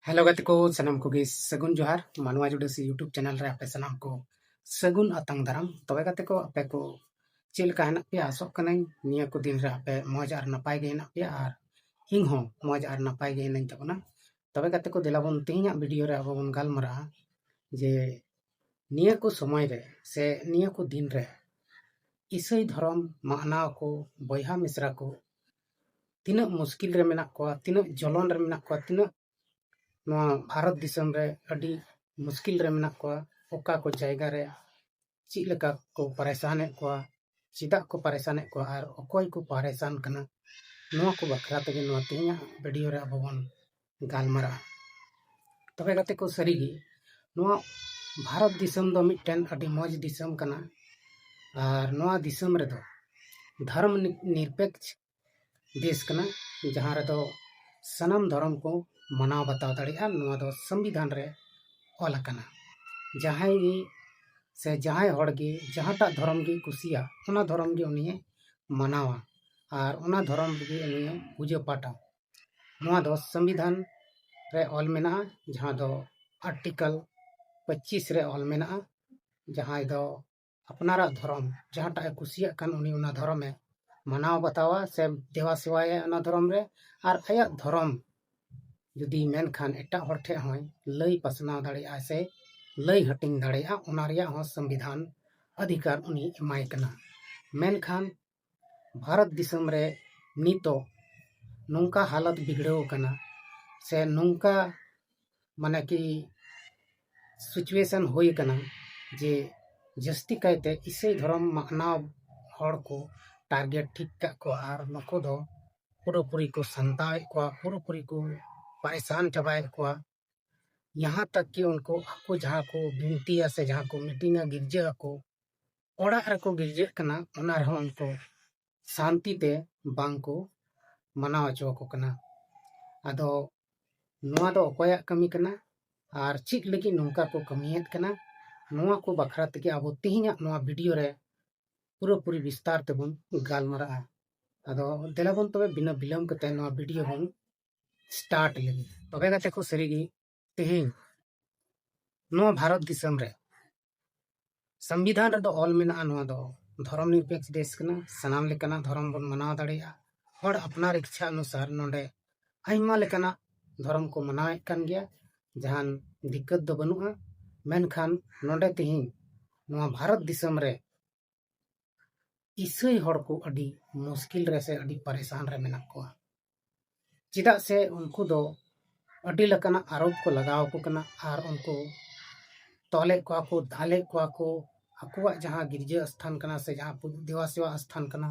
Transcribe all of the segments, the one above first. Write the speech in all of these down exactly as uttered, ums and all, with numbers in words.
Hello ᱜᱟᱛᱮ ᱠᱚ, ᱥᱟᱱᱟᱢ ᱠᱚᱜᱮ ᱥᱟᱹᱜᱩᱱ ᱡᱚᱦᱟᱨ᱾ ᱢᱟᱱᱣᱟ ᱡᱩᱰᱟᱹᱥᱤ YouTube ᱪᱮᱱᱮᱞ ᱨᱮ ᱟᱯᱮ ᱥᱟᱱᱟᱢ ᱠᱚ ᱥᱟᱹᱜᱩᱱ ᱟᱛᱟᱝ ᱫᱟᱨᱟᱢ᱾ ᱛᱚᱵᱮ ᱜᱟᱛᱮ ᱠᱚ, ᱟᱯᱮ ᱠᱚ ᱪᱮᱫ ᱞᱮᱠᱟ ᱦᱮᱱᱟᱜ ᱯᱮᱭᱟ? ᱟᱥᱚᱜ ᱠᱟᱹᱱᱟᱹᱧ ᱱᱤᱭᱟᱹ ᱠᱚ ᱫᱤᱱ ᱨᱮ ᱟᱯᱮ ᱢᱚᱡᱽ ᱟᱨ ᱱᱟᱯᱟᱭ ᱜᱮ ᱦᱮᱱᱟᱜ ᱯᱮᱭᱟ, ᱟᱨ ᱤᱧ ᱦᱚᱸ ᱢᱚᱡᱽ ᱟᱨ ᱱᱟᱯᱟᱭ ᱜᱮ ᱦᱮᱱᱟᱹᱧ ᱛᱟᱵᱚᱱᱟ᱾ ᱛᱚᱵᱮ ᱜᱟᱛᱮ ᱠᱚ, ᱫᱮᱞᱟ ᱵᱚᱱ ᱛᱮᱦᱮᱧᱟᱜ ᱵᱷᱤᱰᱤᱭᱳ ᱨᱮ ᱟᱵᱚ ᱵᱚᱱ ᱜᱟᱞᱢᱟᱨᱟᱜᱼᱟ ᱡᱮ ᱱᱤᱭᱟᱹ ᱠᱚ ᱥᱚᱢᱚᱭ ᱨᱮ ᱥᱮ ᱱᱤᱭᱟᱹ ᱠᱚ ᱫᱤᱱ ᱨᱮ ᱤᱥᱟᱹᱭ ᱫᱷᱚᱨᱚᱢ ᱢᱟᱱᱟᱣ ᱠᱚ ᱵᱚᱭᱦᱟ ᱢᱤᱥᱨᱟ ᱠᱚ ᱛᱤᱱᱟᱹᱜ ᱢᱩᱥᱠᱤᱞ ᱨᱮ ᱢᱮᱱᱟᱜ ᱠᱚᱣᱟ, ᱛᱤᱱᱟᱹᱜ ᱡᱚᱞᱚᱱ ᱨᱮ ᱢᱮᱱᱟᱜ ᱠᱚᱣᱟ, ᱛᱤᱱᱟᱹᱜ ᱱᱚᱣᱟ ᱵᱷᱟᱨᱚᱛ ᱫᱤᱥᱚᱢ ᱨᱮ ᱟᱹᱰᱤ ᱢᱩᱥᱠᱤᱞ ᱨᱮ ᱢᱮᱱᱟᱜ ᱠᱚᱣᱟ, ᱚᱠᱟ ᱠᱚ ᱡᱟᱭᱜᱟ ᱨᱮ ᱪᱮᱫ ᱞᱮᱠᱟ ᱠᱚ ᱯᱟᱨᱮᱥᱟᱱᱮᱫ ᱠᱚᱣᱟ, ᱪᱮᱫᱟᱜ ᱠᱚ ᱯᱟᱨᱮᱥᱟᱱᱮᱫ ᱠᱚᱣᱟ, ᱟᱨ ᱚᱠᱚᱭ ᱠᱚ ᱯᱟᱨᱮᱥᱟᱱ ᱠᱟᱱᱟ, ᱱᱚᱣᱟ ᱠᱚ ᱵᱟᱠᱷᱨᱟ ᱛᱮᱜᱮ ᱱᱚᱣᱟ ᱛᱮᱦᱮᱧᱟᱜ ᱵᱷᱤᱰᱤᱭᱳ ᱨᱮ ᱟᱵᱚ ᱵᱚᱱ ᱜᱟᱞᱢᱟᱨᱟᱜᱼᱟ᱾ ᱛᱚᱵᱮ ᱜᱟᱛᱮ ᱠᱚ, ᱥᱟᱹᱨᱤᱜᱮ ᱱᱚᱣᱟ ᱵᱷᱟᱨᱚᱛ ᱫᱤᱥᱚᱢ ᱫᱚ ᱢᱤᱫᱴᱮᱱ ᱟᱹᱰᱤ ᱢᱚᱡᱽ ᱫᱤᱥᱚᱢ ᱠᱟᱱᱟ, ᱟᱨ ᱱᱚᱣᱟ ᱫᱤᱥᱚᱢ ᱨᱮᱫᱚ ᱫᱷᱚᱨᱢ ᱱᱤ-, ᱱᱤᱨᱯᱮᱠᱷ ᱫᱮᱥ ᱠᱟᱱᱟ, ᱡᱟᱦᱟᱸ ᱨᱮᱫᱚ ᱥᱟᱱᱟᱢ ᱫᱷᱚᱨᱚᱢ ᱠᱚ ᱢᱟᱱᱟᱣ ᱵᱟᱛᱟᱣ ᱫᱟᱲᱮᱭᱟᱜᱼᱟ᱾ ᱱᱚᱣᱟ ᱫᱚ ᱥᱚᱝᱵᱤᱫᱷᱟᱱ ᱨᱮ ᱚᱞ ᱟᱠᱟᱱᱟ᱾ ᱡᱟᱦᱟᱸᱭ ᱜᱮ ᱥᱮ ᱡᱟᱦᱟᱸᱭ ᱦᱚᱲ ᱜᱮ ᱡᱟᱦᱟᱸᱴᱟᱜ ᱫᱷᱚᱨᱚᱢ ᱜᱮ ᱠᱩᱥᱤᱭᱟᱜ, ᱚᱱᱟ ᱫᱷᱚᱨᱚᱢ ᱜᱮ ᱩᱱᱤᱭᱮ ᱢᱟᱱᱟᱣᱟ, ᱟᱨ ᱚᱱᱟ ᱫᱷᱚᱨᱚᱢ ᱨᱮᱜᱮ ᱩᱱᱤᱭᱮ ᱯᱩᱡᱟᱹ ᱯᱟᱴᱟ᱾ ᱱᱚᱣᱟ ᱫᱚ ᱥᱚᱝᱵᱤᱫᱷᱟᱱ ᱨᱮ ᱚᱞ ᱢᱮᱱᱟᱜᱼᱟ, ᱡᱟᱦᱟᱸ ᱫᱚ ᱟᱨᱴᱤᱠᱮᱞ ᱯᱚᱸᱪᱤᱥ ᱨᱮ ᱚᱞ ᱢᱮᱱᱟᱜᱼᱟ, ᱡᱟᱦᱟᱸᱭ ᱫᱚ ᱟᱯᱱᱟᱨᱟᱜ ᱫᱷᱚᱨᱚᱢ ᱡᱟᱦᱟᱸᱴᱟᱜ ᱮ ᱠᱩᱥᱤᱭᱟᱜ ᱠᱟᱱ, ᱩᱱᱤ ᱚᱱᱟ ᱫᱷᱚᱨᱚᱢᱮ ᱢᱟᱱᱟᱣ ᱵᱟᱛᱟᱣᱟ ᱥᱮ ᱫᱮᱵᱟ ᱥᱮᱵᱟᱭᱟ ᱚᱱᱟ ᱫᱷᱚᱨᱚᱢ ᱨᱮ᱾ ᱟᱨ ᱟᱭᱟᱜ ᱫᱷᱚᱨᱚᱢ ᱡᱩᱫᱤ ᱢᱮᱱᱠᱷᱟᱱ ᱮᱴᱟᱜ ᱦᱚᱲ ᱴᱷᱮᱱ ᱦᱚᱸᱭ ᱞᱟᱹᱭ ᱯᱟᱥᱱᱟᱣ ᱫᱟᱲᱮᱭᱟᱜᱼᱟ ᱥᱮ ᱞᱟᱹᱭ ᱦᱟᱹᱴᱤᱧ ᱫᱟᱲᱮᱭᱟᱜᱼᱟ, ᱚᱱᱟ ᱨᱮᱭᱟᱜ ᱦᱚᱸ ᱥᱚᱝᱵᱤᱫᱷᱟᱱ ᱚᱫᱷᱤᱠᱟᱨ ᱩᱱᱤ ᱮᱢᱟᱭ ᱠᱟᱱᱟ᱾ ᱢᱮᱱᱠᱷᱟᱱ ᱵᱷᱟᱨᱚᱛ ᱫᱤᱥᱚᱢ ᱨᱮ ᱱᱤᱛᱚᱜ ᱱᱚᱝᱠᱟ ᱦᱟᱞᱚᱛ ᱵᱤᱜᱽᱲᱟᱹᱣ ᱟᱠᱟᱱᱟ ᱥᱮ ᱱᱚᱝᱠᱟ ᱢᱟᱱᱮ ᱠᱤ situation ᱦᱩᱭ ᱟᱠᱟᱱᱟ ᱡᱮ ᱡᱟᱹᱥᱛᱤ ᱠᱟᱭᱛᱮ ᱤᱥᱟᱹᱭ ᱫᱷᱚᱨᱚᱢ ᱢᱟᱱᱟᱣ ᱦᱚᱲ ᱠᱚ ᱴᱟᱨᱜᱮᱴ ᱴᱷᱤᱠ ᱠᱟᱜ ᱠᱚᱣᱟ, ᱟᱨ ᱱᱩᱠᱩ ᱫᱚ ᱯᱩᱨᱟᱹᱯᱩᱨᱤ ᱠᱚ ᱥᱟᱱᱛᱟᱣᱮᱫ ᱠᱚᱣᱟ, ᱯᱩᱨᱟᱹᱯᱩᱨᱤ ᱠᱚ ᱯᱟᱨᱮᱥᱟᱱ ᱪᱟᱵᱟᱭᱮᱫ ᱠᱚᱣᱟ᱾ ᱡᱟᱦᱟᱸ ᱛᱟᱠ ᱠᱤ ᱩᱱᱠᱩ ᱟᱠᱚ ᱡᱟᱦᱟᱸ ᱠᱚ ᱵᱤᱱᱛᱤᱭᱟ ᱥᱮ ᱡᱟᱦᱟᱸ ᱠᱚ ᱢᱤᱴᱤᱝᱟ, ᱜᱤᱨᱡᱟᱹ ᱟᱠᱚ ᱚᱲᱟᱜ ᱨᱮᱠᱚ ᱜᱤᱨᱡᱟᱹᱜ ᱠᱟᱱᱟ, ᱚᱱᱟ ᱨᱮᱦᱚᱸ ᱩᱱᱠᱩ ᱥᱟᱱᱛᱤ ᱛᱮ ᱵᱟᱝ ᱠᱚ ᱢᱟᱱᱟᱣ ᱦᱚᱪᱚ ᱟᱠᱚ ᱠᱟᱱᱟ᱾ ᱟᱫᱚ ᱱᱚᱣᱟ ᱫᱚ ᱚᱠᱚᱭᱟᱜ ᱠᱟᱹᱢᱤ ᱠᱟᱱᱟ ᱟᱨ ᱪᱮᱫ ᱞᱟᱹᱜᱤᱫ ᱱᱚᱝᱠᱟ ᱠᱚ ᱠᱟᱹᱢᱤᱭᱮᱫ ᱠᱟᱱᱟ, ᱱᱚᱣᱟ ᱠᱚ ᱵᱟᱠᱷᱨᱟ ᱛᱮᱜᱮ ᱟᱵᱚ ᱛᱮᱦᱮᱧᱟᱜ ᱱᱚᱣᱟ ᱵᱷᱤᱰᱤᱭᱳ ᱨᱮ ᱯᱩᱨᱟᱹᱯᱩᱨᱤ ᱵᱤᱥᱛᱟᱨ ᱛᱮᱵᱚᱱ ᱜᱟᱞᱢᱟᱨᱟᱜᱼᱟ᱾ ᱟᱫᱚ ᱫᱮᱞᱟ ᱵᱚᱱ ᱛᱚᱵᱮ ᱵᱤᱱᱟᱹ ᱵᱤᱞᱚᱢ ᱠᱟᱛᱮ ᱱᱚᱣᱟ ᱵᱷᱤᱰᱤᱭᱳ ᱵᱚᱱ start ᱞᱟᱹᱜᱤᱫ᱾ ᱛᱚᱵᱮ ᱜᱟᱛᱮ ᱠᱚ, ᱥᱟᱹᱨᱤᱜᱮ ᱛᱮᱦᱮᱧ ᱱᱚᱣᱟ ᱵᱷᱟᱨᱚᱛ ᱫᱤᱥᱚᱢ ᱨᱮ ᱥᱚᱝᱵᱤᱫᱷᱟᱱ ᱨᱮᱫᱚ ᱚᱞ ᱢᱮᱱᱟᱜᱼᱟ, ᱱᱚᱣᱟ ᱫᱚ ᱫᱷᱚᱨᱚᱢ ᱱᱤᱨᱯᱮᱠᱥ ᱫᱮᱥ ᱠᱟᱱᱟ, ᱥᱟᱱᱟᱢ ᱞᱮᱠᱟᱱᱟᱜ ᱫᱷᱚᱨᱚᱢ ᱵᱚᱱ ᱢᱟᱱᱟᱣ ᱫᱟᱲᱮᱭᱟᱜᱼᱟ᱾ ᱦᱚᱲ ᱟᱯᱱᱟᱨ ᱤᱪᱪᱷᱟ ᱚᱱᱩᱥᱟᱨ ᱱᱚᱰᱮ ᱟᱭᱢᱟ ᱞᱮᱠᱟᱱᱟᱜ ᱫᱷᱚᱨᱚᱢ ᱠᱚ ᱢᱟᱱᱟᱣᱮᱫ ᱠᱟᱱ ᱜᱮᱭᱟ, ᱡᱟᱦᱟᱱ ᱫᱤᱠᱠᱟᱹᱛ ᱫᱚ ᱵᱟᱹᱱᱩᱜᱼᱟ᱾ ᱢᱮᱱᱠᱷᱟᱱ ᱱᱚᱰᱮ ᱛᱮᱦᱮᱧ ᱱᱚᱣᱟ ᱵᱷᱟᱨᱚᱛ ᱫᱤᱥᱚᱢ ᱨᱮ ᱤᱥᱟᱹᱭ ᱦᱚᱲ ᱠᱚ ᱟᱹᱰᱤ ᱢᱩᱥᱠᱤᱞ ᱨᱮ ᱥᱮ ᱟᱹᱰᱤ ᱯᱟᱨᱮᱥᱟᱱ ᱨᱮ ᱢᱮᱱᱟᱜ ᱠᱚᱣᱟ, ᱪᱮᱫᱟᱜ ᱥᱮ ᱩᱱᱠᱩ ᱫᱚ ᱟᱹᱰᱤ ᱞᱮᱠᱟᱱᱟᱜ ᱟᱨᱳᱯ ᱠᱚ ᱞᱟᱜᱟᱣ ᱟᱠᱚ ᱠᱟᱱᱟ ᱟᱨ ᱩᱱᱠᱩ ᱛᱚᱞᱮᱫ ᱠᱚᱣᱟ ᱠᱚ, ᱫᱟᱞᱮᱫ ᱠᱚᱣᱟ ᱠᱚ᱾ ᱟᱠᱚᱣᱟᱜ ᱡᱟᱦᱟᱸ ᱜᱤᱨᱡᱟᱹ ᱟᱥᱛᱷᱟᱱ ᱠᱟᱱᱟ ᱥᱮ ᱡᱟᱦᱟᱸ ᱯᱩ-, ᱫᱮᱣᱟ ᱥᱮᱣᱟ ᱟᱥᱛᱷᱟᱱ ᱠᱟᱱᱟ,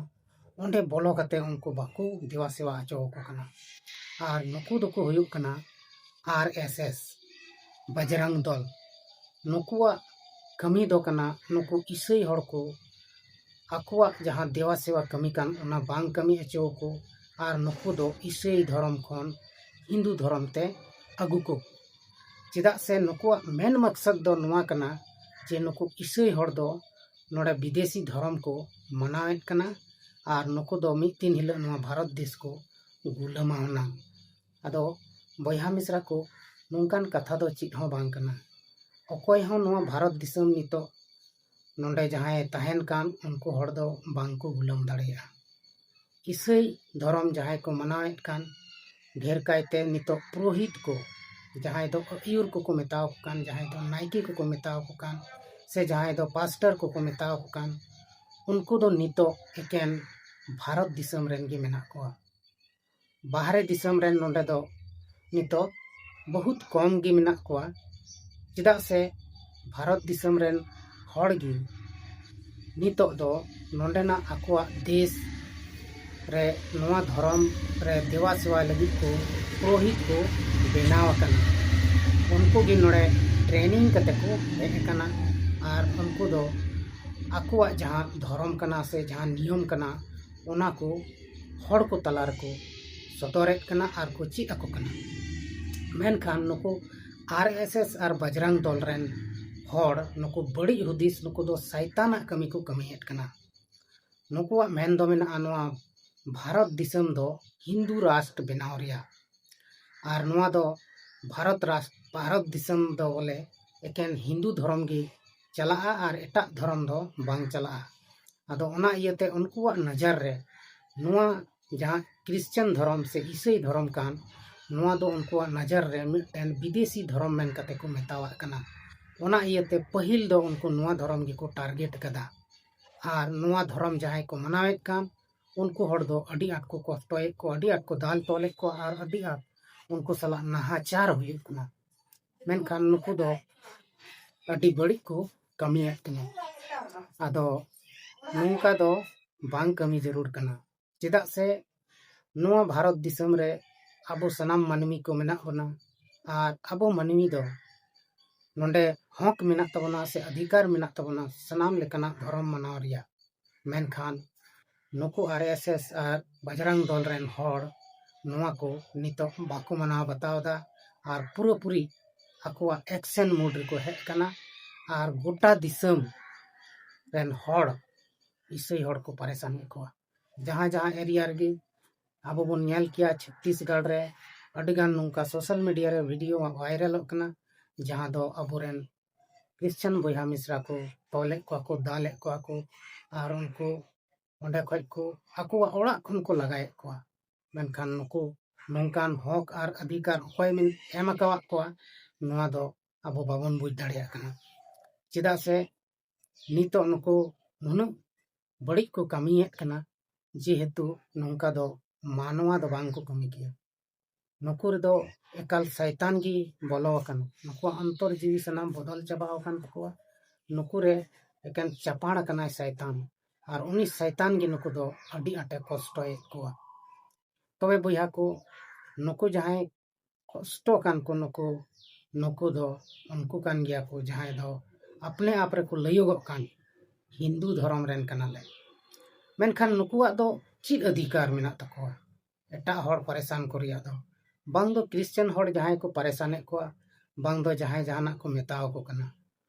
ᱚᱸᱰᱮ ᱵᱚᱞᱚ ᱠᱟᱛᱮ ᱩᱱᱠᱩ ᱵᱟᱠᱚ ᱫᱮᱣᱟ ᱥᱮᱣᱟ ᱦᱚᱪᱚ ᱟᱠᱚ ᱠᱟᱱᱟ᱾ ᱟᱨ ᱱᱩᱠᱩ ᱫᱚᱠᱚ ᱦᱩᱭᱩᱜ ᱠᱟᱱᱟ ᱟᱨ ᱮᱥ ᱮᱥ, ᱵᱟᱡᱽᱨᱟᱝ ᱫᱚᱞ᱾ ᱱᱩᱠᱩᱣᱟᱜ ᱠᱟᱹᱢᱤ ᱫᱚ ᱠᱟᱱᱟ ᱱᱩᱠᱩ ᱤᱥᱟᱹᱭ ᱦᱚᱲ ᱠᱚ ᱟᱠᱚᱣᱟᱜ ᱡᱟᱦᱟᱸ ᱫᱮᱣᱟ ᱥᱮᱣᱟ ᱠᱟᱹᱢᱤ ᱠᱟᱱ, ᱚᱱᱟ ᱵᱟᱝ ᱠᱟᱹᱢᱤ ᱦᱚᱪᱚ ᱟᱠᱚ᱾ ᱟᱨ ᱱᱩᱠᱩ ᱫᱚ ᱤᱥᱟᱹᱭ ᱫᱷᱚᱨᱚᱢ ᱠᱷᱚᱱ ᱦᱤᱱᱫᱩ ᱫᱷᱚᱨᱚᱢ ᱛᱮ ᱟᱹᱜᱩ ᱠᱚ᱾ ᱪᱮᱫᱟᱜ ᱥᱮ ᱱᱩᱠᱩᱣᱟᱜ ᱢᱮᱱ ᱢᱟᱠᱥᱟᱫ ᱫᱚ ᱱᱚᱣᱟ ᱠᱟᱱᱟ ᱡᱮ ᱱᱩᱠᱩ ᱤᱥᱟᱹᱭ ᱦᱚᱲ ᱫᱚ ᱱᱚᱰᱮ ᱵᱤᱫᱮᱥᱤ ᱫᱷᱚᱨᱚᱢ ᱠᱚ ᱢᱟᱱᱟᱣᱮᱫ ᱠᱟᱱᱟ ᱟᱨ ᱱᱩᱠᱩ ᱫᱚ ᱢᱤᱫ ᱫᱤᱱ ᱦᱤᱞᱳᱜ ᱱᱚᱣᱟ ᱵᱷᱟᱨᱚᱛ ᱫᱮᱥ ᱠᱚ ᱜᱩᱞᱟᱹᱢᱟ ᱦᱩᱱᱟᱹᱝ᱾ ᱟᱫᱚ ᱵᱚᱭᱦᱟ ᱢᱤᱥᱨᱟ ᱠᱚ, ᱱᱚᱝᱠᱟᱱ ᱠᱟᱛᱷᱟ ᱫᱚ ᱪᱮᱫ ᱦᱚᱸ ᱵᱟᱝ ᱠᱟᱱᱟ᱾ ᱚᱠᱚᱭ ᱦᱚᱸ ᱱᱚᱣᱟ ᱵᱷᱟᱨᱚᱛ ᱫᱤᱥᱚᱢ ᱱᱤᱛᱚᱜ ᱱᱚᱰᱮ ᱡᱟᱦᱟᱸᱭ ᱛᱟᱦᱮᱱ ᱠᱟᱱ, ᱩᱱᱠᱩ ᱦᱚᱲ ᱫᱚ ᱵᱟᱝ ᱠᱚ ᱜᱩᱞᱟᱹᱢ ᱫᱟᱲᱮᱭᱟᱜᱼᱟ᱾ ᱤᱥᱟᱹᱭ ᱫᱷᱚᱨᱚᱢ ᱡᱟᱦᱟᱸᱭ ᱠᱚ ᱢᱟᱱᱟᱣᱮᱫ ᱠᱟᱱ, ᱰᱷᱮᱨ ᱠᱟᱭᱛᱮ ᱱᱤᱛᱚᱜ ᱯᱩᱨᱳᱦᱤᱛ ᱠᱚ, ᱡᱟᱦᱟᱸᱭ ᱫᱚ ᱟᱹᱭᱩᱨ ᱠᱚᱠᱚ ᱢᱮᱛᱟᱣ ᱠᱚ ᱠᱟᱱ, ᱡᱟᱦᱟᱸᱭ ᱫᱚ ᱱᱟᱭᱠᱮ ᱠᱚᱠᱚ ᱢᱮᱛᱟᱣ ᱠᱚ ᱠᱟᱱ, ᱥᱮ ᱡᱟᱦᱟᱸᱭ ᱫᱚ ᱯᱟᱥᱴᱚᱨ ᱠᱚᱠᱚ ᱢᱮᱛᱟᱣ ᱠᱚ ᱠᱟᱱ, ᱩᱱᱠᱩ ᱫᱚ ᱱᱤᱛᱚᱜ ᱮᱠᱮᱱ ᱵᱷᱟᱨᱚᱛ ᱫᱤᱥᱚᱢ ᱨᱮᱱ ᱜᱮ ᱢᱮᱱᱟᱜ ᱠᱚᱣᱟ᱾ ᱵᱟᱦᱨᱮ ᱫᱤᱥᱚᱢ ᱨᱮᱱ ᱱᱚᱰᱮ ᱫᱚ ᱱᱤᱛᱚᱜ ᱵᱚᱦᱩᱛ ᱠᱚᱢ ᱜᱮ ᱢᱮᱱᱟᱜ ᱠᱚᱣᱟ, ᱪᱮᱫᱟᱜ ᱥᱮ ᱵᱷᱟᱨᱚᱛ ᱫᱤᱥᱚᱢ ᱨᱮᱱ ᱦᱚᱲ ᱜᱮ ᱱᱤᱛᱚᱜ ᱫᱚ ᱱᱚᱰᱮᱱᱟᱜ ᱟᱠᱚᱣᱟᱜ ᱫᱮᱥ ᱨᱮ ᱱᱚᱣᱟ ᱫᱷᱚᱨᱚᱢ ᱨᱮ ᱫᱮᱣᱟ ᱥᱮᱣᱟ ᱞᱟᱹᱜᱤᱫ ᱠᱚ ᱯᱩᱨᱳᱦᱤᱛ ᱠᱚ ᱵᱮᱱᱟᱣ ᱟᱠᱟᱱᱟ᱾ ᱩᱱᱠᱩ ᱜᱮ ᱱᱚᱰᱮ ᱴᱨᱮᱱᱤᱝ ᱠᱟᱛᱮ ᱠᱚ ᱦᱮᱡ ᱟᱠᱟᱱᱟ ᱟᱨ ᱩᱱᱠᱩ ᱫᱚ ᱟᱠᱚᱣᱟᱜ ᱡᱟᱦᱟᱸ ᱫᱷᱚᱨᱚᱢ ᱠᱟᱱᱟ ᱥᱮ ᱡᱟᱦᱟᱸ ᱱᱤᱭᱚᱢ ᱠᱟᱱᱟ, ᱚᱱᱟ ᱠᱚ ᱦᱚᱲ ᱠᱚ ᱛᱟᱞᱟ ᱨᱮᱠᱚ ᱥᱚᱫᱚᱨᱮᱫ ᱠᱟᱱᱟ ᱟᱨ ᱠᱚ ᱪᱮᱫ ᱟᱠᱚ ᱠᱟᱱᱟ᱾ ᱢᱮᱱᱠᱷᱟᱱ ᱱᱩᱠᱩ ᱟᱨ ᱮᱥ ᱮᱥ ᱟᱨ ᱵᱟᱡᱽᱨᱟᱝ ᱫᱚᱞ ᱨᱮᱱ ᱦᱚᱲ, ᱱᱩᱠᱩ ᱵᱟᱹᱲᱤᱡ ᱦᱩᱫᱤᱥ, ᱱᱩᱠᱩ ᱫᱚ ᱥᱟᱭᱛᱟᱱᱟᱜ ᱠᱟᱹᱢᱤ ᱠᱚ ᱠᱟᱹᱢᱤᱭᱮᱫ ᱠᱟᱱᱟ᱾ ᱱᱩᱠᱩᱣᱟᱜ ᱢᱮᱱ ᱫᱚ ᱢᱮᱱᱟᱜᱼᱟ ᱱᱚᱣᱟ ᱵᱷᱟᱨᱚᱛ ᱫᱤᱥᱚᱢ ᱫᱚ ᱦᱤᱱᱫᱩ ᱨᱟᱥᱴᱨ ᱵᱮᱱᱟᱣ ᱨᱮᱭᱟᱜ᱾ ᱟᱨ ᱱᱚᱣᱟ ᱫᱚ ᱵᱷᱟᱨᱚᱛ ᱨᱟᱥ-, ᱵᱷᱟᱨᱚᱛ ᱫᱤᱥᱚᱢ ᱫᱚ ᱵᱚᱞᱮ ᱮᱠᱮᱱ ᱦᱤᱱᱫᱩ ᱫᱷᱚᱨᱚᱢ ᱜᱮ ᱪᱟᱞᱟᱜᱼᱟ ᱟᱨ ᱮᱴᱟᱜ ᱫᱷᱚᱨᱚᱢ ᱫᱚ ᱵᱟᱝ ᱪᱟᱞᱟᱜᱼᱟ᱾ ᱟᱫᱚ ᱚᱱᱟ ᱤᱭᱟᱹᱛᱮ ᱩᱱᱠᱩᱣᱟᱜ ᱱᱚᱡᱚᱨ ᱨᱮ ᱱᱚᱣᱟ ᱡᱟᱦᱟᱸ ᱠᱨᱤᱥᱪᱟᱱ ᱫᱷᱚᱨᱚᱢ ᱥᱮ ᱤᱥᱟᱹᱭ ᱫᱷᱚᱨᱚᱢ ᱠᱟᱱ, ᱱᱚᱣᱟ ᱫᱚ ᱩᱱᱠᱩᱣᱟᱜ ᱱᱚᱡᱚᱨ ᱨᱮ ᱢᱤᱫᱴᱮᱱ ᱵᱤᱫᱮᱥᱤ ᱫᱷᱚᱨᱚᱢ ᱢᱮᱱ ᱠᱟᱛᱮ ᱠᱚ ᱢᱮᱛᱟᱣᱟᱜ ᱠᱟᱱᱟ᱾ ᱚᱱᱟ ᱤᱭᱟᱹᱛᱮ ᱯᱟᱹᱦᱤᱞ ᱫᱚ ᱩᱱᱠᱩ ᱱᱚᱣᱟ ᱫᱷᱚᱨᱚᱢ ᱜᱮᱠᱚ target ᱠᱟᱫᱟ᱾ ᱟᱨ ᱱᱚᱣᱟ ᱫᱷᱚᱨᱚᱢ ᱡᱟᱦᱟᱸᱭ ᱠᱚ ᱢᱟᱱᱟᱣᱮᱫ ᱠᱟᱱ, ᱩᱱᱠᱩ ᱦᱚᱲ ᱫᱚ ᱟᱹᱰᱤ ᱟᱸᱴ ᱠᱚ ᱠᱚᱥᱴᱚᱭᱮᱫ ᱠᱚᱣᱟ, ᱟᱹᱰᱤ ᱟᱸᱴ ᱠᱚ ᱫᱟᱞ ᱛᱚᱞᱮᱫ ᱠᱚᱣᱟ ᱟᱨ ᱟᱹᱰᱤ ᱟᱸᱴ ᱩᱱᱠᱩ ᱥᱟᱞᱟᱜ ᱱᱟᱦᱟᱪᱟᱨ ᱦᱩᱭᱩᱜ ᱠᱟᱱᱟ᱾ ᱢᱮᱱᱠᱷᱟᱱ ᱱᱩᱠᱩ ᱫᱚ ᱟᱹᱰᱤ ᱵᱟᱹᱲᱤᱡ ᱠᱚ ᱠᱟᱹᱢᱤᱭᱮᱫ ᱠᱟᱱᱟ᱾ ᱟᱫᱚ ᱱᱚᱝᱠᱟ ᱫᱚ ᱵᱟᱝ ᱠᱟᱹᱢᱤ ᱡᱟᱹᱨᱩᱲ ᱠᱟᱱᱟ᱾ ᱪᱮᱫᱟᱜ ᱥᱮ ᱱᱚᱣᱟ ᱵᱷᱟᱨᱚᱛ ᱫᱤᱥᱚᱢ ᱨᱮ ᱟᱵᱚ ᱥᱟᱱᱟᱢ ᱢᱟᱹᱱᱢᱤ ᱠᱚ ᱢᱮᱱᱟᱜ ᱵᱚᱱᱟ, ᱟᱨ ᱟᱵᱚ ᱢᱟᱹᱱᱢᱤ ᱫᱚ ᱱᱚᱰᱮ ᱦᱚᱠ ᱢᱮᱱᱟᱜ ᱛᱟᱵᱚᱱᱟ ᱥᱮ ᱚᱫᱷᱤᱠᱟᱨ ᱢᱮᱱᱟᱜ ᱛᱟᱵᱚᱱᱟ ᱥᱟᱱᱟᱢ ᱞᱮᱠᱟᱱᱟᱜ ᱫᱷᱚᱨᱚᱢ ᱢᱟᱱᱟᱣ ᱨᱮᱭᱟᱜ᱾ ᱢᱮᱱᱠᱷᱟᱱ ᱱᱩᱠᱩ ᱟᱨ ᱮᱥ ᱮᱥ ᱟᱨ ᱵᱟᱡᱽᱨᱟᱝ ᱫᱚᱞ ᱨᱮᱱ ᱦᱚᱲ ᱱᱚᱣᱟ ᱠᱚ ᱱᱤᱛᱚᱜ ᱵᱟᱠᱚ ᱢᱟᱱᱟᱣ ᱵᱟᱛᱟᱣ ᱮᱫᱟ, ᱟᱨ ᱯᱩᱨᱟᱹᱯᱩᱨᱤ ᱟᱠᱚᱣᱟᱜ action mode ᱨᱮᱠᱚ ᱦᱮᱡ ᱟᱠᱟᱱᱟ᱾ ᱟᱨ ᱜᱚᱴᱟ ᱫᱤᱥᱚᱢ ᱨᱮᱱ ᱦᱚᱲ, ᱤᱥᱟᱹᱭ ᱦᱚᱲ ᱠᱚ ᱯᱟᱨᱮᱥᱟᱱᱮᱫ ᱠᱚᱣᱟ᱾ ᱡᱟᱦᱟᱸ ᱡᱟᱦᱟᱸ area ᱨᱮᱜᱮ ᱟᱵᱚ ᱵᱚᱱ ᱧᱮᱞ ᱠᱮᱭᱟ, ᱪᱷᱚᱛᱛᱤᱥᱜᱚᱲ ᱨᱮ ᱟᱹᱰᱤᱜᱟᱱ ᱱᱚᱝᱠᱟ social media ᱨᱮ video ᱵᱷᱟᱭᱨᱟᱞᱚᱜ ᱠᱟᱱᱟ, ᱡᱟᱦᱟᱸ ᱫᱚ ᱟᱵᱚᱨᱮᱱ ᱠᱨᱤᱥᱪᱟᱱ ᱵᱚᱭᱦᱟ ᱢᱤᱥᱨᱟ ᱠᱚ ᱛᱚᱞᱮᱫ ᱠᱚᱣᱟ ᱠᱚ, ᱫᱟᱞᱮᱫ ᱠᱚᱣᱟ ᱠᱚ, ᱟᱨ ᱩᱱᱠᱩ ᱚᱸᱰᱮ ᱠᱷᱚᱡ ᱠᱚ ᱟᱠᱚᱣᱟᱜ ᱚᱲᱟᱜ ᱠᱷᱚᱱ ᱠᱚ ᱞᱟᱜᱟᱭᱮᱫ ᱠᱚᱣᱟ᱾ ᱢᱮᱱᱠᱷᱟᱱ ᱱᱩᱠᱩ ᱱᱚᱝᱠᱟᱱ ᱦᱚᱠ ᱟᱨ ᱚᱫᱷᱤᱠᱟᱨ ᱚᱠᱚᱭ ᱢᱮᱱ-, ᱮᱢ ᱟᱠᱟᱣᱟᱫ ᱠᱚᱣᱟ, ᱱᱚᱣᱟ ᱫᱚ ᱟᱵᱚ ᱵᱟᱵᱚᱱ ᱵᱩᱡᱽ ᱫᱟᱲᱮᱭᱟᱜ ᱠᱟᱱᱟ᱾ ᱪᱮᱫᱟᱜ ᱥᱮ ᱱᱤᱛᱚᱜ ᱱᱩᱠᱩ ᱱᱩᱱᱟᱹᱜ ᱵᱟᱹᱲᱤᱡ ᱠᱚ ᱠᱟᱹᱢᱤᱭᱮᱫ ᱠᱟᱱᱟ, ᱡᱮᱦᱮᱛᱩ ᱱᱚᱝᱠᱟ ᱫᱚ ᱢᱟᱱᱣᱟ ᱫᱚ ᱵᱟᱝ ᱠᱚ ᱠᱟᱹᱢᱤ ᱠᱮᱭᱟ᱾ ᱱᱩᱠᱩ ᱨᱮᱫᱚ ᱮᱠᱟᱞ ᱥᱟᱭᱛᱟᱱ ᱜᱮ ᱵᱚᱞᱚ ᱟᱠᱟᱱᱟ᱾ ᱱᱩᱠᱩᱣᱟᱜ ᱚᱱᱛᱚᱨ ᱡᱤᱣᱤ ᱥᱟᱱᱟᱢ ᱵᱚᱫᱚᱞ ᱪᱟᱵᱟ ᱟᱠᱟᱱ ᱛᱟᱠᱚᱣᱟ᱾ ᱱᱩᱠᱩ ᱨᱮ ᱮᱠᱮᱱ ᱪᱟᱯᱟᱲ ᱟᱠᱟᱱᱟᱭ ᱥᱟᱭᱛᱟᱱ, ᱟᱨ ᱩᱱᱤ ᱥᱟᱭᱛᱟᱱ ᱜᱮ ᱱᱩᱠᱩ ᱫᱚ ᱟᱹᱰᱤ ᱟᱸᱴᱮ ᱠᱚᱥᱴᱚᱭᱮᱫ ᱠᱚᱣᱟ᱾ ᱛᱚᱵᱮ ᱵᱚᱭᱦᱟ ᱠᱚ, ᱱᱩᱠᱩ ᱡᱟᱦᱟᱸᱭ ᱠᱚᱥᱴᱚ ᱠᱟᱱ ᱠᱚ, ᱱᱩᱠᱩ, ᱱᱩᱠᱩ ᱫᱚ ᱩᱱᱠᱩ ᱠᱟᱱ ᱜᱮᱭᱟ ᱠᱚ ᱡᱟᱦᱟᱸᱭ ᱫᱚ ᱟᱯᱱᱮ ᱟᱯ ᱨᱮᱠᱚ ᱞᱟᱹᱭᱚᱜᱚᱜ ᱠᱟᱱ ᱦᱤᱱᱫᱩ ᱫᱷᱚᱨᱚᱢ ᱨᱮᱱ ᱠᱟᱱᱟᱞᱮ᱾ ᱢᱮᱱᱠᱷᱟᱱ ᱱᱩᱠᱩᱣᱟᱜ ᱫᱚ ᱪᱮᱫ ᱚᱫᱷᱤᱠᱟᱨ ᱢᱮᱱᱟᱜ ᱛᱟᱠᱚᱣᱟ ᱮᱴᱟᱜ ᱦᱚᱲ ᱯᱟᱨᱮᱥᱟᱱ ᱠᱚ ᱨᱮᱭᱟᱜ ᱫᱚ? ᱵᱟᱝ ᱫᱚ ᱠᱨᱤᱥᱪᱟᱱ ᱦᱚᱲ ᱡᱟᱦᱟᱸᱭ ᱠᱚ ᱯᱟᱨᱮᱥᱟᱱᱮᱫ ᱠᱚᱣᱟ, ᱵᱟᱝ ᱫᱚ ᱡᱟᱦᱟᱸᱭ ᱡᱟᱦᱟᱱᱟᱜ ᱠᱚ ᱢᱮᱛᱟᱣ ᱟᱠᱚ ᱠᱟᱱᱟ᱾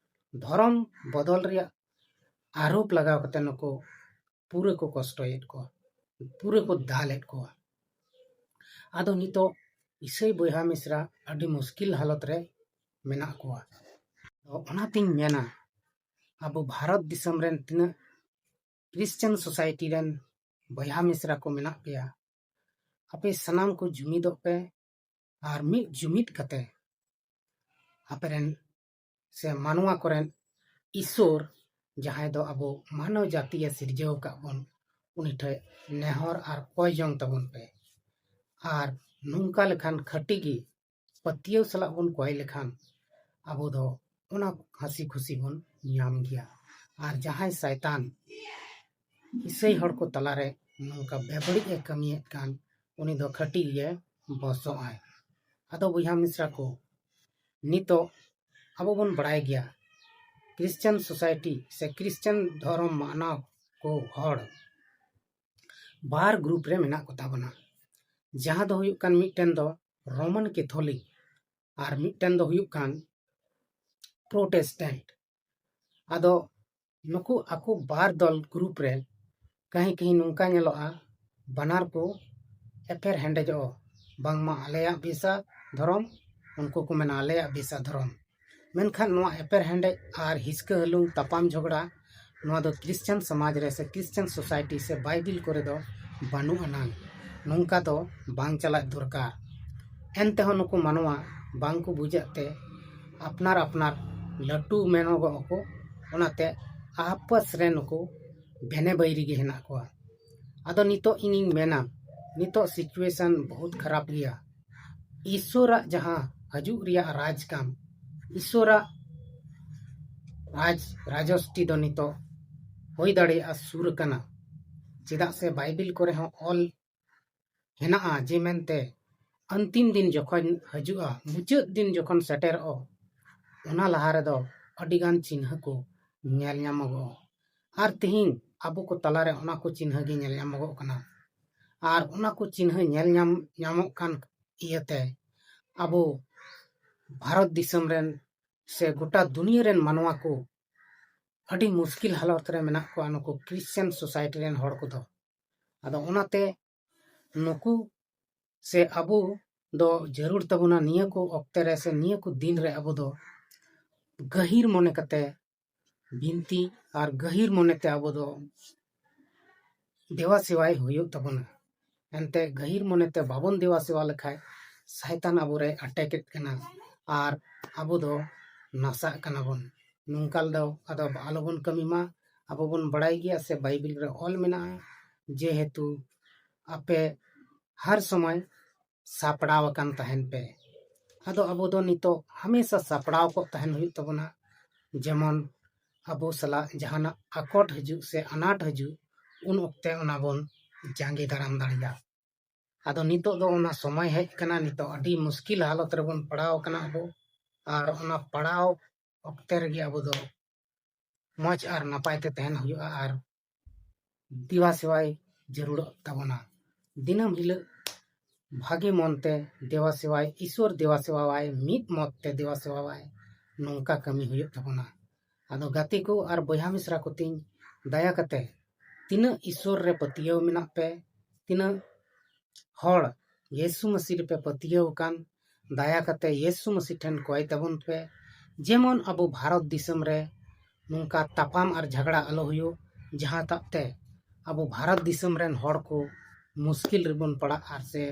ᱫᱷᱚᱨᱚᱢ ᱵᱚᱫᱚᱞ ᱨᱮᱭᱟᱜ ᱟᱨᱳᱯ ᱞᱟᱜᱟᱣ ᱠᱟᱛᱮ ᱱᱩᱠᱩ ᱯᱩᱨᱟᱹ ᱠᱚ ᱠᱚᱥᱴᱚᱭᱮᱫ ᱠᱚᱣᱟ, ᱯᱩᱨᱟᱹ ᱠᱚ ᱫᱟᱞᱮᱫ ᱠᱚᱣᱟ᱾ ᱟᱫᱚ ᱱᱤᱛᱚᱜ ᱤᱥᱟᱹᱭ ᱵᱚᱭᱦᱟ ᱢᱤᱥᱨᱟ ᱟᱹᱰᱤ ᱢᱩᱥᱠᱤᱞ ᱦᱟᱞᱚᱛ ᱨᱮ ᱢᱮᱱᱟᱜ ᱠᱚᱣᱟ᱾ ᱛᱚ ᱚᱱᱟᱛᱤᱧ ᱢᱮᱱᱟ, ᱟᱵᱚ ᱵᱷᱟᱨᱚᱛ ᱫᱤᱥᱚᱢ ᱨᱮᱱ ᱛᱤᱱᱟᱹᱜ ᱠᱨᱤᱥᱪᱟᱱ ᱥᱳᱥᱟᱭᱴᱤ ᱨᱮᱱ ᱵᱚᱭᱦᱟ ᱢᱤᱥᱨᱟ ᱠᱚ ᱢᱮᱱᱟᱜ ᱯᱮᱭᱟ, ᱟᱯᱮ ᱥᱟᱱᱟᱢ ᱠᱚ ᱡᱩᱢᱤᱫᱚᱜ ᱯᱮ ᱟᱨ ᱢᱤᱫ ᱡᱩᱢᱤᱫ ᱠᱟᱛᱮ ᱟᱯᱮᱨᱮᱱ ᱥᱮ ᱢᱟᱱᱣᱟ ᱠᱚᱨᱮᱱ ᱤᱥᱥᱚᱨ, ᱡᱟᱦᱟᱸᱭ ᱫᱚ ᱟᱵᱚ ᱢᱟᱱᱚᱣ ᱡᱟᱹᱛᱤᱭᱮ ᱥᱤᱨᱡᱟᱹᱣ ᱟᱠᱟᱫ ᱵᱚᱱ, ᱩᱱᱤ ᱴᱷᱮᱱ ᱱᱮᱦᱚᱨ ᱟᱨ ᱠᱚᱭ ᱡᱚᱝ ᱛᱟᱵᱚᱱ ᱯᱮ᱾ ᱟᱨ ᱱᱚᱝᱠᱟ ᱞᱮᱠᱷᱟᱱ ᱠᱷᱟᱹᱴᱤ ᱜᱮ ᱯᱟᱹᱛᱭᱟᱹᱣ ᱥᱟᱞᱟᱜ ᱵᱚᱱ ᱠᱚᱭ ᱞᱮᱠᱷᱟᱱ ᱟᱵᱚ ᱫᱚ ᱚᱱᱟ ᱦᱟᱹᱥᱤ ᱠᱷᱩᱥᱤ ᱵᱚᱱ ᱧᱟᱢ ᱜᱮᱭᱟ᱾ ᱟᱨ ᱡᱟᱦᱟᱸᱭ ᱥᱟᱭᱛᱟᱱ ᱤᱥᱟᱹᱭ ᱦᱚᱲ ᱠᱚ ᱛᱟᱞᱟᱨᱮ ᱱᱚᱝᱠᱟ ᱵᱮᱵᱟᱹᱲᱤᱡ ᱮ ᱠᱟᱹᱢᱤᱭᱮᱫ ᱠᱟᱱ, ᱩᱱᱤ ᱫᱚ ᱠᱷᱟᱹᱴᱤ ᱜᱮ ᱵᱚᱥᱚᱜ ᱟᱭ᱾ ᱟᱫᱚ ᱵᱚᱭᱦᱟ ᱢᱤᱥᱨᱟ ᱠᱚ, ᱱᱤᱛᱚᱜ ᱟᱵᱚ ᱵᱚᱱ ᱵᱟᱲᱟᱭ ᱜᱮᱭᱟ, ᱠᱨᱤᱥᱪᱟᱱ ᱥᱳᱥᱟᱭᱴᱤ ᱥᱮ ᱠᱨᱤᱥᱪᱟᱱ ᱫᱷᱚᱨᱚᱢ ᱢᱟᱱᱟᱣ ᱠᱚ ᱦᱚᱲ ᱵᱟᱨ ᱜᱨᱩᱯ ᱨᱮ ᱢᱮᱱᱟᱜ ᱠᱚᱛᱟ ᱵᱚᱱᱟ, ᱡᱟᱦᱟᱸ ᱫᱚ ᱦᱩᱭᱩᱜ ᱠᱟᱱ, ᱢᱤᱫᱴᱮᱱ ᱫᱚ ᱨᱳᱢᱟᱱ ᱠᱮᱛᱷᱚᱞᱤᱠ ᱟᱨ ᱢᱤᱫᱴᱮᱱ ᱫᱚ ᱦᱩᱭᱩᱜ ᱠᱟᱱ ᱯᱨᱳᱴᱮᱥᱴᱮᱱᱴ᱾ ᱟᱫᱚ ᱱᱩᱠᱩ ᱟᱠᱚ ᱵᱟᱨ ᱫᱚᱞ ᱜᱨᱩᱯ ᱨᱮ ᱠᱟᱹᱦᱤ ᱠᱟᱹᱦᱤ ᱱᱚᱝᱠᱟ ᱧᱮᱞᱚᱜᱼᱟ, ᱵᱟᱱᱟᱨ ᱠᱚ ᱮᱯᱮᱨ ᱦᱮᱸᱰᱮᱡᱚᱜᱼᱟ, ᱵᱟᱝᱢᱟ ᱟᱞᱮᱭᱟᱜ ᱵᱮᱥᱟ ᱫᱷᱚᱨᱚᱢ, ᱩᱱᱠᱩ ᱠᱚ ᱢᱮᱱᱟ ᱟᱞᱮᱭᱟᱜ ᱵᱮᱥᱟ ᱫᱷᱚᱨᱚᱢ᱾ ᱢᱮᱱᱠᱷᱟᱱ ᱱᱚᱣᱟ ᱮᱯᱮᱨ ᱦᱮᱸᱰᱮᱡ ᱟᱨ ᱦᱤᱥᱠᱟᱹ ᱦᱟᱹᱞᱩᱝ ᱛᱟᱯᱟᱢ ᱡᱷᱚᱜᱽᱲᱟ, ᱱᱚᱣᱟ ᱫᱚ ᱠᱨᱤᱥᱪᱟᱱ ᱥᱚᱢᱟᱡᱽ ᱨᱮ ᱥᱮ ᱠᱨᱤᱥᱪᱟᱱ ᱥᱳᱥᱟᱭᱴᱤ ᱥᱮ ᱵᱟᱭᱵᱤᱞ ᱠᱚᱨᱮ ᱫᱚ ᱵᱟᱹᱱᱩᱜ ᱟᱱᱟᱝ᱾ ᱱᱚᱝᱠᱟ ᱫᱚ ᱵᱟᱝ ᱪᱟᱞᱟᱜ ᱫᱚᱨᱠᱟᱨ᱾ ᱮᱱᱛᱮᱦᱚᱸ ᱱᱩᱠᱩ ᱢᱟᱱᱣᱟ ᱵᱟᱝ ᱠᱚ ᱵᱩᱡᱮᱫ ᱛᱮ ᱟᱯᱱᱟᱨ ᱟᱯᱱᱟᱨ ᱞᱟᱹᱴᱩ ᱢᱮᱱᱚᱜᱚᱜ ᱟᱠᱚ, ᱚᱱᱟᱛᱮ ᱟᱯᱟᱥ ᱨᱮ ᱱᱩᱠᱩ ᱵᱮᱱᱮ ᱵᱟᱹᱭᱨᱤ ᱜᱮ ᱦᱮᱱᱟᱜ ᱠᱚᱣᱟ᱾ ᱟᱫᱚ ᱱᱤᱛᱚᱜ ᱤᱧᱤᱧ ᱢᱮᱱᱟ, ᱱᱤᱛᱚᱜ ᱥᱤᱪᱩᱭᱮᱥᱚᱱ ᱵᱚᱦᱩᱛ ᱠᱷᱟᱨᱟᱯ ᱜᱮᱭᱟ᱾ ᱤᱥᱥᱚᱨᱟᱜ ᱡᱟᱦᱟᱸ ᱦᱤᱡᱩᱜ ᱨᱮᱭᱟᱜ ᱨᱟᱡᱽ ᱠᱟᱱ, ᱤᱥᱥᱚᱨᱟᱜ ᱨᱟᱡᱽ, ᱨᱟᱡᱚᱥᱴᱤ ᱫᱚ ᱱᱤᱛᱚᱜ ᱦᱩᱭ ᱫᱟᱲᱮᱭᱟᱜᱼᱟ ᱥᱩᱨ ᱟᱠᱟᱱᱟ᱾ ᱪᱮᱫᱟᱜ ᱥᱮ ᱵᱟᱭᱵᱤᱞ ᱠᱚᱨᱮ ᱦᱚᱸ ᱚᱞ ᱦᱮᱱᱟᱜᱼᱟ ᱡᱮ ᱢᱮᱱᱛᱮ ᱟᱱᱛᱤᱢ ᱫᱤᱱ ᱡᱚᱠᱷᱚᱱ ᱦᱤᱡᱩᱜᱼᱟ, ᱢᱩᱪᱟᱹᱫ ᱫᱤᱱ ᱡᱚᱠᱷᱚᱱ ᱥᱮᱴᱮᱨᱚᱜᱼᱟ, ᱚᱱᱟ ᱞᱟᱦᱟ ᱨᱮᱫᱚ ᱟᱹᱰᱤᱜᱟᱱ ᱪᱤᱱᱦᱟᱹ ᱠᱚ ᱧᱮᱞ ᱧᱟᱢᱚᱜᱚᱜᱼᱟ᱾ ᱟᱨ ᱛᱤᱦᱤᱧ ᱟᱵᱚ ᱠᱚ ᱛᱟᱞᱟᱨᱮ ᱚᱱᱟ ᱠᱚ ᱪᱤᱱᱦᱟᱹ ᱜᱮ ᱧᱮᱞ ᱧᱟᱢᱚᱜᱚᱜ ᱠᱟᱱᱟ᱾ ᱟᱨ ᱚᱱᱟ ᱠᱚ ᱪᱤᱱᱦᱟᱹ ᱧᱮᱞ ᱧᱟᱢ, ᱧᱟᱢᱚᱜ ᱠᱟᱱ ᱤᱭᱟᱹᱛᱮ ᱟᱵᱚ ᱵᱷᱟᱨᱚᱛ ᱫᱤᱥᱚᱢ ᱨᱮᱱ ᱥᱮ ᱜᱚᱴᱟ ᱫᱩᱱᱤᱭᱟᱹ ᱨᱮᱱ ᱢᱟᱱᱣᱟ ᱠᱚ ᱟᱹᱰᱤ ᱢᱩᱥᱠᱤᱞ ᱦᱟᱞᱚᱛ ᱨᱮ ᱢᱮᱱᱟᱜ ᱠᱚᱣᱟ, ᱱᱩᱠᱩ ᱠᱨᱤᱥᱪᱟᱱ ᱥᱳᱥᱟᱭᱴᱤ ᱨᱮᱱ ᱦᱚᱲ ᱠᱚᱫᱚ᱾ ᱟᱫᱚ ᱚᱱᱟᱛᱮ ᱱᱩᱠᱩ ᱥᱮ ᱟᱵᱚ ᱫᱚ ᱡᱟᱹᱨᱩᱲ ᱛᱟᱵᱚᱱᱟ᱾ ᱱᱤᱭᱟᱹ ᱠᱚ ᱚᱠᱛᱮ ᱨᱮ ᱥᱮ ᱱᱤᱭᱟᱹ ᱠᱚ ᱫᱤᱱ ᱨᱮ ᱟᱵᱚ ᱫᱚ ᱜᱟᱹᱦᱤᱨ ᱢᱚᱱᱮ ᱠᱟᱛᱮ ᱵᱤᱱᱛᱤ ᱟᱨ ᱜᱟᱹᱦᱤᱨ ᱢᱚᱱᱮᱛᱮ ᱟᱵᱚ ᱫᱚ ᱫᱮᱣᱟ ᱥᱮᱣᱟᱭ ᱦᱩᱭᱩᱜ ᱛᱟᱵᱚᱱᱟ᱾ ᱮᱱᱛᱮ ᱜᱟᱹᱦᱤᱨ ᱢᱚᱱᱮᱛᱮ ᱵᱟᱵᱚᱱ ᱫᱮᱣᱟ ᱥᱮᱣᱟ ᱞᱮᱠᱷᱟᱡ ᱥᱟᱭᱛᱟᱱ ᱟᱵᱚᱨᱮ ᱟᱴᱮᱠᱮᱫ ᱠᱟᱱᱟ ᱟᱨ ᱟᱵᱚ ᱫᱚ ᱱᱟᱥᱟᱜ ᱠᱟᱱᱟ ᱵᱚᱱ᱾ ᱱᱚᱝᱠᱟ ᱫᱚ ᱟᱫᱚ ᱟᱞᱚᱵᱚᱱ ᱠᱟᱹᱢᱤ ᱢᱟ᱾ ᱟᱵᱚ ᱵᱚᱱ ᱵᱟᱲᱟᱭ ᱜᱮᱭᱟ ᱥᱮ ᱵᱟᱭᱵᱮᱞ ᱨᱮ ᱚᱞ ᱢᱮᱱᱟᱜᱼᱟ, ᱡᱮᱦᱮᱛᱩ ᱟᱯᱮ ᱦᱟᱨ ᱥᱚᱢᱚᱭ ᱥᱟᱯᱲᱟᱣ ᱟᱠᱟᱱ ᱛᱟᱦᱮᱱ ᱯᱮ᱾ ᱟᱫᱚ ᱟᱵᱚ ᱫᱚ ᱱᱤᱛᱚᱜ ᱦᱟᱢᱮᱥᱟ ᱥᱟᱯᱲᱟᱣ ᱠᱚᱜ ᱛᱟᱦᱮᱱ ᱦᱩᱭᱩᱜ ᱛᱟᱵᱚᱱᱟ᱾ ᱡᱮᱢᱚᱱ ᱟᱵᱚ ᱥᱟᱞᱟᱜ ᱡᱟᱦᱟᱱᱟᱜ ᱟᱠᱚᱴ ᱦᱤᱡᱩᱜ ᱥᱮ ᱟᱱᱟᱴ ᱦᱤᱡᱩᱜ, ᱩᱱ ᱚᱠᱛᱮ ᱚᱱᱟ ᱵᱚᱱ ᱡᱟᱸᱜᱮ ᱫᱟᱨᱟᱢ ᱫᱟᱲᱮᱭᱟᱜᱼᱟ᱾ ᱟᱫᱚ ᱱᱤᱛᱚᱜ ᱫᱚ ᱚᱱᱟ ᱥᱚᱢᱚᱭ ᱦᱮᱡ ᱠᱟᱱᱟ, ᱱᱤᱛᱚᱜ ᱟᱹᱰᱤ ᱢᱩᱥᱠᱤᱞ ᱦᱟᱞᱚᱛ ᱨᱮᱵᱚᱱ ᱯᱟᱲᱟᱣ ᱟᱠᱟᱱᱟ ᱟᱵᱚ᱾ ᱟᱨ ᱚᱱᱟ ᱯᱟᱲᱟᱣ ᱚᱠᱛᱮ ᱨᱮᱜᱮ ᱟᱵᱚ ᱫᱚ ᱢᱚᱡᱽ ᱟᱨ ᱱᱟᱯᱟᱭ ᱛᱮ ᱛᱟᱦᱮᱱ ᱦᱩᱭᱩᱜᱼᱟ ᱟᱨ ᱫᱮᱣᱟ ᱥᱮᱣᱟᱭ ᱡᱟᱹᱨᱩᱲᱚᱜ ᱛᱟᱵᱚᱱᱟ᱾ ᱫᱤᱱᱟᱹᱢ ᱦᱤᱞᱳᱜ ᱵᱷᱟᱜᱮ ᱢᱚᱱᱛᱮ ᱫᱮᱣᱟ ᱥᱮᱣᱟᱭ, ᱤᱥᱣᱚᱨ ᱫᱮᱣᱟ ᱥᱮᱣᱟᱣᱟᱭ, ᱢᱤᱫ ᱢᱚᱛ ᱛᱮ ᱫᱮᱣᱟ ᱥᱮᱣᱟᱣᱟᱭ, ᱱᱚᱝᱠᱟ ᱠᱟᱹᱢᱤ ᱦᱩᱭᱩᱜ ᱛᱟᱵᱚᱱᱟ᱾ ᱟᱫᱚ ᱜᱟᱛᱮ ᱠᱚ ᱟᱨ ᱵᱚᱭᱦᱟ ᱢᱤᱥᱨᱟ ᱠᱚ ᱛᱤᱧ, ᱫᱟᱭᱟ ᱠᱟᱛᱮ ᱛᱤᱱᱟᱹᱜ ᱤᱥᱣᱚᱨ ᱨᱮ ᱯᱟᱹᱛᱭᱟᱹᱣ ᱢᱮᱱᱟᱜ ᱯᱮ, ᱛᱤᱱᱟᱹᱜ ᱦᱚᱲ ᱭᱤᱥᱩ ᱢᱟᱹᱥᱤ ᱨᱮᱯᱮ ᱯᱟᱹᱛᱭᱟᱹᱣ ᱟᱠᱟᱱ, ᱫᱟᱭᱟ ᱠᱟᱛᱮ ᱭᱤᱥᱩ ᱢᱟᱹᱥᱤ ᱴᱷᱮᱱ ᱠᱚᱭ ᱛᱟᱵᱚᱱ ᱯᱮ, ᱡᱮᱢᱚᱱ ᱟᱵᱚ ᱵᱷᱟᱨᱚᱛ ᱫᱤᱥᱚᱢ ᱨᱮ ᱱᱚᱝᱠᱟ ᱛᱟᱯᱟᱢ ᱟᱨ ᱡᱷᱟᱜᱽᱲᱟ ᱟᱞᱚ ᱦᱩᱭᱩᱜ, ᱡᱟᱦᱟᱸ ᱛᱟᱵ ᱛᱮ ᱟᱵᱚ ᱵᱷᱟᱨᱚᱛ ᱫᱤᱥᱚᱢ ᱨᱮᱱ ᱦᱚᱲ ᱠᱚ ᱢᱩᱥᱠᱤᱞ ᱨᱮᱵᱚᱱ ᱯᱟᱲᱟᱜ ᱟᱨ ᱥᱮ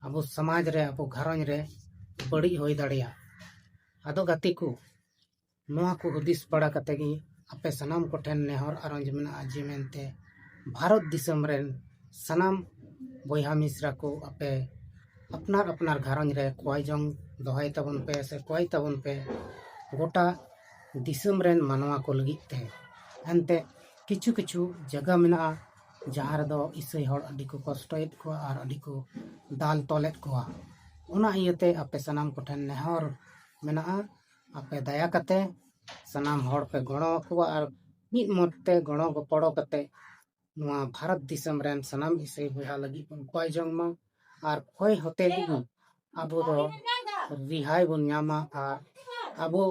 ᱟᱵᱚ ᱥᱚᱢᱟᱡᱽ ᱨᱮ, ᱟᱵᱚ ᱜᱷᱟᱨᱚᱸᱡᱽ ᱨᱮ ᱵᱟᱹᱲᱤᱡ ᱦᱩᱭ ᱫᱟᱲᱮᱭᱟᱜᱼᱟ᱾ ᱟᱫᱚ ᱜᱟᱛᱮ ᱠᱚ, ᱱᱚᱣᱟ ᱠᱚ ᱦᱩᱫᱤᱥ ᱵᱟᱲᱟ ᱠᱟᱛᱮ ᱜᱮ ᱟᱯᱮ ᱥᱟᱱᱟᱢ ᱠᱚᱴᱷᱮᱱ ᱱᱮᱦᱚᱨ ᱟᱨᱚᱡᱽ ᱢᱮᱱᱟᱜᱼᱟ ᱡᱮ ᱢᱮᱱᱛᱮ ᱵᱷᱟᱨᱚᱛ ᱫᱤᱥᱚᱢ ᱨᱮᱱ ᱥᱟᱱᱟᱢ ᱵᱚᱭᱦᱟ ᱢᱤᱥᱨᱟ ᱠᱚ ᱟᱯᱮ ᱟᱯᱱᱟᱨ ᱟᱯᱱᱟᱨ ᱜᱷᱟᱨᱚᱸᱡᱽ ᱨᱮ ᱠᱚᱭ ᱡᱚᱝ ᱫᱚᱦᱚᱭ ᱛᱟᱵᱚᱱ ᱯᱮ ᱥᱮ ᱠᱚᱭ ᱛᱟᱵᱚᱱ ᱯᱮ᱾ ᱜᱚᱴᱟ ᱫᱤᱥᱚᱢ ᱨᱮᱱ ᱢᱟᱱᱣᱟ ᱠᱚ ᱞᱟᱹᱜᱤᱫ ᱛᱮ᱾ ᱮᱱᱛᱮ ᱠᱤᱪᱷᱩ ᱠᱤᱪᱷᱩ ᱡᱟᱭᱜᱟ ᱢᱮᱱᱟᱜᱼᱟ ᱡᱟᱦᱟᱸ ᱨᱮᱫᱚ ᱤᱥᱟᱹᱭ ᱦᱚᱲ ᱟᱹᱰᱤ ᱠᱚ ᱠᱚᱥᱴᱚᱭᱮᱫ ᱠᱚᱣᱟ ᱟᱨ ᱟᱹᱰᱤ ᱠᱚ ᱫᱟᱞ ᱛᱚᱞᱮᱫ ᱠᱚᱣᱟ᱾ ᱚᱱᱟ ᱤᱭᱟᱹᱛᱮ ᱟᱯᱮ ᱥᱟᱱᱟᱢ ᱠᱚᱴᱷᱮᱱ ᱱᱮᱦᱚᱨ ᱢᱮᱱᱟᱜᱼᱟ, ᱟᱯᱮ ᱫᱟᱭᱟ ᱠᱟᱛᱮ ᱥᱟᱱᱟᱢ ᱦᱚᱲ ᱯᱮ ᱜᱚᱲᱚ ᱟᱠᱚᱣᱟ ᱟᱨ ᱢᱤᱫ ᱢᱚᱛ ᱛᱮ ᱜᱚᱲᱚ ᱜᱚᱯᱚᱲᱚ ᱠᱟᱛᱮ ᱱᱚᱣᱟ ᱵᱷᱟᱨᱚᱛ ᱫᱤᱥᱚᱢ ᱨᱮᱱ ᱥᱟᱱᱟᱢ ᱤᱥᱟᱹᱭ ᱵᱚᱭᱦᱟ ᱞᱟᱹᱜᱤᱫ ᱵᱚᱱ ᱠᱚᱭ ᱡᱚᱝ ᱢᱟ ᱟᱨ ᱠᱚᱭ ᱦᱚᱛᱮ ᱛᱮᱜᱮ ᱟᱵᱚ ᱫᱚ ᱨᱤᱦᱟᱭ ᱵᱚᱱ ᱧᱟᱢᱟ ᱟᱨ ᱟᱵᱚ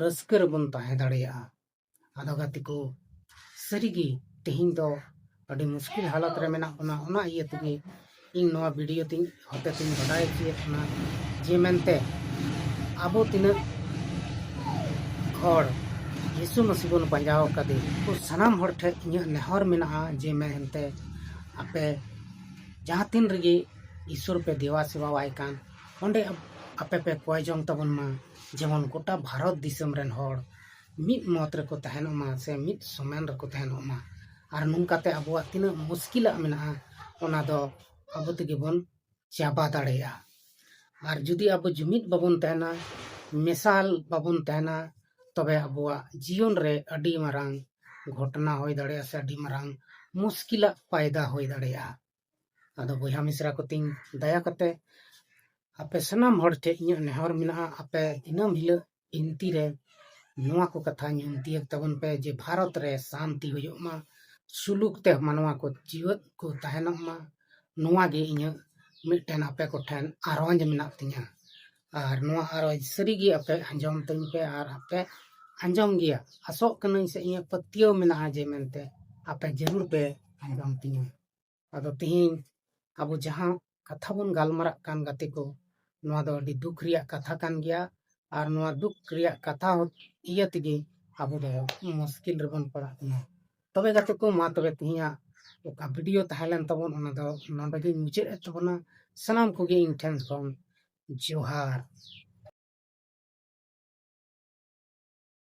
ᱨᱟᱹᱥᱠᱟᱹ ᱨᱮᱵᱚᱱ ᱛᱟᱦᱮᱸ ᱫᱟᱲᱮᱭᱟᱜᱼᱟ᱾ ᱟᱫᱚ ᱜᱟᱛᱮ ᱠᱚ, ᱥᱟᱹᱨᱤᱜᱮ ᱛᱮᱦᱮᱧ ᱫᱚ ᱟᱹᱰᱤ ᱢᱩᱥᱠᱤᱞ ᱦᱟᱞᱚᱛ ᱨᱮ ᱢᱮᱱᱟᱜ ᱵᱚᱱᱟ᱾ ᱚᱱᱟ ᱤᱭᱟᱹ ᱛᱮᱜᱮ ᱤᱧ ᱱᱚᱣᱟ ᱵᱷᱤᱰᱤᱭᱳ ᱛᱤᱧ ᱦᱚᱛᱮ ᱛᱤᱧ ᱵᱟᱰᱟᱭ ᱦᱚᱪᱚᱭᱮᱫ ᱵᱚᱱᱟ ᱡᱮ ᱢᱮᱱᱛᱮ ᱟᱵᱚ ᱛᱤᱱᱟᱹᱜ ᱦᱚᱲ ᱭᱤᱥᱩ ᱢᱟᱹᱥᱤ ᱵᱚᱱ ᱯᱟᱸᱡᱟ ᱟᱠᱟᱫᱮ, ᱩᱱᱠᱩ ᱥᱟᱱᱟᱢ ᱦᱚᱲ ᱴᱷᱮᱱ ᱤᱧᱟᱹᱜ ᱱᱮᱦᱚᱨ ᱢᱮᱱᱟᱜᱼᱟ ᱡᱮ ᱢᱮᱱᱛᱮ ᱟᱯᱮ ᱡᱟᱦᱟᱸ ᱛᱤᱱ ᱨᱮᱜᱮ ᱤᱥᱚᱨ ᱯᱮ ᱫᱮᱣᱟ ᱥᱮᱵᱟᱣᱟᱭ ᱠᱟᱱ, ᱚᱸᱰᱮ ᱟᱯᱮ ᱯᱮ ᱠᱚᱭ ᱡᱚᱝ ᱛᱟᱵᱚᱱ ᱢᱟ, ᱡᱮᱢᱚᱱ ᱜᱚᱴᱟ ᱵᱷᱟᱨᱚᱛ ᱫᱤᱥᱚᱢ ᱨᱮᱱ ᱦᱚᱲ ᱢᱤᱫ ᱢᱚᱛ ᱨᱮᱠᱚ ᱛᱟᱦᱮᱱᱚᱜ ᱢᱟ ᱥᱮ ᱢᱤᱫ ᱥᱚᱢᱟᱱ ᱨᱮᱠᱚ ᱛᱟᱦᱮᱱᱚᱜ ᱢᱟ᱾ ᱟᱨ ᱱᱚᱝᱠᱟᱛᱮ ᱟᱵᱚᱣᱟᱜ ᱛᱤᱱᱟᱹᱜ ᱢᱩᱥᱠᱤᱞᱟᱜ ᱢᱮᱱᱟᱜᱼᱟ, ᱚᱱᱟ ᱫᱚ ᱟᱵᱚ ᱛᱮᱜᱮ ᱵᱚᱱ ᱪᱟᱵᱟ ᱫᱟᱲᱮᱭᱟᱜᱼᱟ᱾ ᱟᱨ ᱡᱩᱫᱤ ᱟᱵᱚ ᱡᱩᱢᱤᱫ ᱵᱟᱵᱚᱱ ᱛᱟᱦᱮᱱᱟ, ᱢᱮᱥᱟᱞ ᱵᱟᱵᱚᱱ ᱛᱟᱦᱮᱱᱟ, ᱛᱚᱵᱮ ᱟᱵᱚᱣᱟᱜ ᱡᱤᱭᱚᱱ ᱨᱮ ᱟᱹᱰᱤ ᱢᱟᱨᱟᱝ ᱜᱷᱚᱴᱚᱱᱟ ᱦᱩᱭ ᱫᱟᱲᱮᱭᱟᱜᱼᱟ ᱥᱮ ᱟᱹᱰᱤ ᱢᱟᱨᱟᱝ ᱢᱩᱥᱠᱤᱞᱟᱜ ᱯᱟᱭᱫᱟ ᱦᱩᱭ ᱫᱟᱲᱮᱭᱟᱜᱼᱟ᱾ ᱟᱫᱚ ᱵᱚᱭᱦᱟ ᱢᱤᱥᱨᱟ ᱠᱚ ᱛᱤᱧ, ᱫᱟᱭᱟ ᱠᱟᱛᱮ ᱟᱯᱮ ᱥᱟᱱᱟᱢ ᱦᱚᱲ ᱴᱷᱮᱱ ᱤᱧᱟᱹᱜ ᱱᱮᱦᱚᱨ ᱢᱮᱱᱟᱜᱼᱟ, ᱟᱯᱮ ᱫᱤᱱᱟᱹᱢ ᱦᱤᱞᱳᱜ ᱵᱤᱱᱛᱤ ᱨᱮ ᱱᱚᱣᱟ ᱠᱚ ᱠᱟᱛᱷᱟ ᱧᱩᱢ ᱛᱤᱭᱳᱜ ᱛᱟᱵᱚᱱ ᱯᱮ ᱡᱮ ᱵᱷᱟᱨᱚᱛ ᱨᱮ ᱥᱟᱱᱛᱤ ᱦᱩᱭᱩᱜ ᱢᱟ, ᱥᱩᱞᱩᱠ ᱛᱮ ᱢᱟᱱᱣᱟ ᱠᱚ ᱡᱤᱣᱮᱫ ᱠᱚ ᱛᱟᱦᱮᱱᱚᱜ ᱢᱟ᱾ ᱱᱚᱣᱟ ᱜᱮ ᱤᱧᱟᱹᱜ ᱢᱤᱫᱴᱮᱱ ᱟᱯᱮ ᱠᱚᱴᱷᱮᱱ ᱟᱨᱚᱡᱽ ᱢᱮᱱᱟᱜ ᱛᱤᱧᱟᱹ᱾ ᱟᱨ ᱱᱚᱣᱟ ᱟᱨᱚᱡᱽ ᱥᱟᱹᱨᱤᱜᱮ ᱟᱯᱮ ᱟᱸᱡᱚᱢ ᱛᱤᱧ ᱯᱮ ᱟᱨ ᱟᱯᱮ ᱟᱸᱡᱚᱢ ᱜᱮᱭᱟ, ᱟᱥᱚᱜ ᱠᱟᱹᱱᱟᱹᱧ ᱥᱮ ᱤᱧᱟᱹᱜ ᱯᱟᱹᱛᱭᱟᱹᱣ ᱢᱮᱱᱟᱜᱼᱟ ᱡᱮ ᱢᱮᱱᱛᱮ ᱟᱯᱮ ᱡᱟᱹᱨᱩᱲ ᱯᱮ ᱟᱸᱡᱚᱢ ᱛᱤᱧᱟᱹ᱾ ᱟᱫᱚ ᱛᱤᱦᱤᱧ ᱟᱵᱚ ᱡᱟᱦᱟᱸ ᱠᱟᱛᱷᱟ ᱵᱚᱱ ᱜᱟᱞᱢᱟᱨᱟᱜ ᱠᱟᱱ ᱜᱟᱛᱮ ᱠᱚ, ᱱᱚᱣᱟ ᱫᱚ ᱟᱹᱰᱤ ᱫᱩᱠ ᱨᱮᱭᱟᱜ ᱠᱟᱛᱷᱟ ᱠᱟᱱ ᱜᱮᱭᱟ᱾ ᱟᱨ ᱱᱚᱣᱟ ᱫᱩᱠ ᱨᱮᱭᱟᱜ ᱠᱟᱛᱷᱟ ᱤᱭᱟᱹ ᱛᱮᱜᱮ ᱟᱵᱚ ᱫᱚ ᱢᱩᱥᱠᱤᱞ ᱨᱮᱵᱚᱱ ᱯᱟᱲᱟᱜ ᱠᱟᱱᱟ᱾ ᱛᱚᱵᱮ ᱜᱟᱛᱮ ᱠᱚ, ᱢᱟ ᱛᱚᱵᱮ ᱛᱤᱦᱤᱧᱟᱜ ᱚᱠᱟ ᱵᱷᱤᱰᱤᱭᱳ ᱛᱟᱦᱮᱸ ᱞᱮᱱ ᱛᱟᱵᱚᱱ, ᱚᱱᱟ ᱫᱚ ᱱᱚᱰᱮ ᱜᱤᱧ ᱢᱩᱪᱟᱹᱫ ᱮᱫ ᱛᱟᱵᱚᱱᱟ᱾ ᱥᱟᱱᱟᱢ ᱠᱚᱜᱮ ᱤᱧ ᱴᱷᱮᱱ ᱠᱷᱚᱱ ᱡᱚᱦᱟᱨ᱾